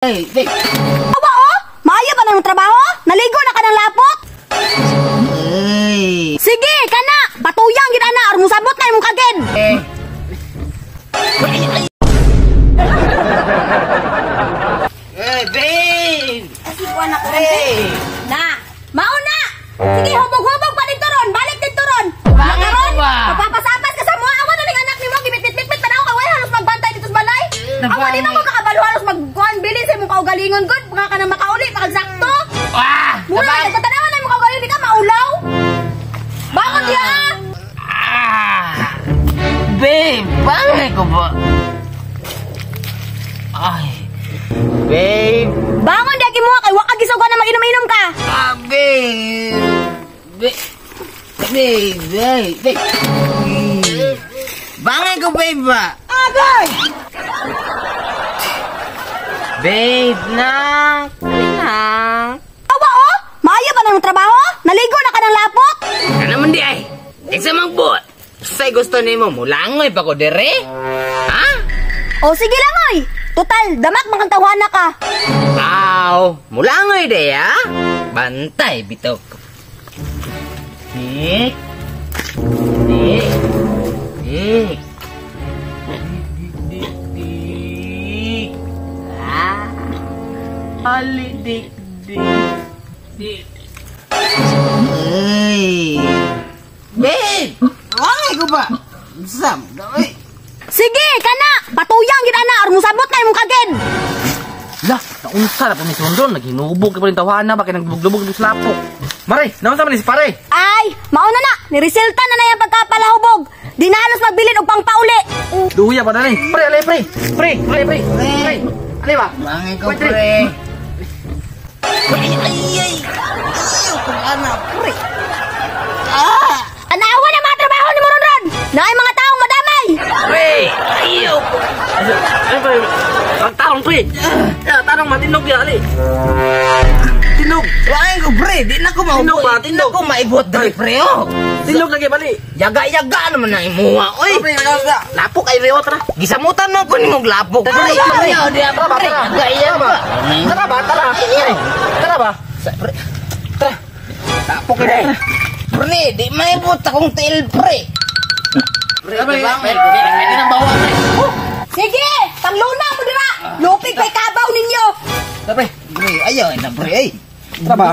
Ay, babe. Awa oh! Maayo ba nang trabaho? Naligo na ka ng lapot? Ay. Sige, kana! Patuyang gid ana aron mosabot na imong kagid. Eh. Ay, ay. Eh, babe. Kasi ko anak Hey. Na, mao na. Sige, hubog-hubog pa dito ron. Balik dito ron. Bakit Karon, ba? Mapapasapas ka sa mga awa na ning anak nimo gibit-bit-bit tanaw ka way halos magbantay dito sa balay. Awa di man mo kakabalo halos magkuan bilis sa imong kaugalingon gud baka ka na makauli pakagsakto. Ah! Mura na katanawan na imong kaugalingon di ka maulaw. Bakit diya? Ah! Babe, bakit ko ba? Ay. Babe. Bangon di kimo kay wa ka gisugo na mag-inom-inom ka. Ah, babe. Babe. Babe, babe, babe. Bangay ko, babe ba? Agay! Babe, na. Na. Awa oh! Maayo ba nang trabaho? Naligo na ka ng lapot? Ano man di ay? Isa mang buot. Say gusto nimo mulangoy pa ko dire? Ha? O sige lang oy. Total, damak makang tawana ka. Aw, mulangoy de ya. Bantay bitaw ko. Dik. Dik. Dik. Dik, dik, dik. Ah. Ali, dik, dik. Dik. Ay. Babe! Ay, ko ba? Sam, daway. Sige, kana! Patuyang gid ana aron mosabot na imong kagid. Lah, naunsa na po ni Sundon, naghinubog ka pa rin tawana, bakit nagbuglubog sa lapok. Mare, naunsa man ni si pare? Ay, mauna na, niresulta na na yung pagkapalahubog. Di na halos magbilin og pangpauli. Duya pa na ni. Pre, alay pre. Pre, pre, pre. Pre. Alay ba? Bangay ko, Wait, pre. pre. Ay, ay, ay. Ayaw kong anak, pre. Ah! Anawa na mga trabaho ni Moronron. Naay mga taong madamay. Pre, ayaw ko. Ay, pre. Ang tarong pre. Ya, tarong matinog ya, ali. Tinog. Bangay ko, pre. Di na ko Tinog ba? maubot. Di na Tinog. ko maibot dali, pre, oh. Tinog lagi bali. Yaga-yaga naman na imuha, oy. Pre, nagawa. Lapok ay reo tara. Gisamutan mo ko ni mong lapok. Tara, Pre, tara, ayaw, di Tara ba, pre. tara. Yaga-yaga. Tara ba? Tara ba? Tara. Tara ba? Pre, Tara. Lapok pre. eh. Pre, di maibot akong tail, pre. Pre, Pre, bangay. pwede nang bawa, pre. Sige, pangluna mo dira. Lupig kay kabaw ninyo. Tara, pre. Pre, ayaw na, pre, ay. Tara ba?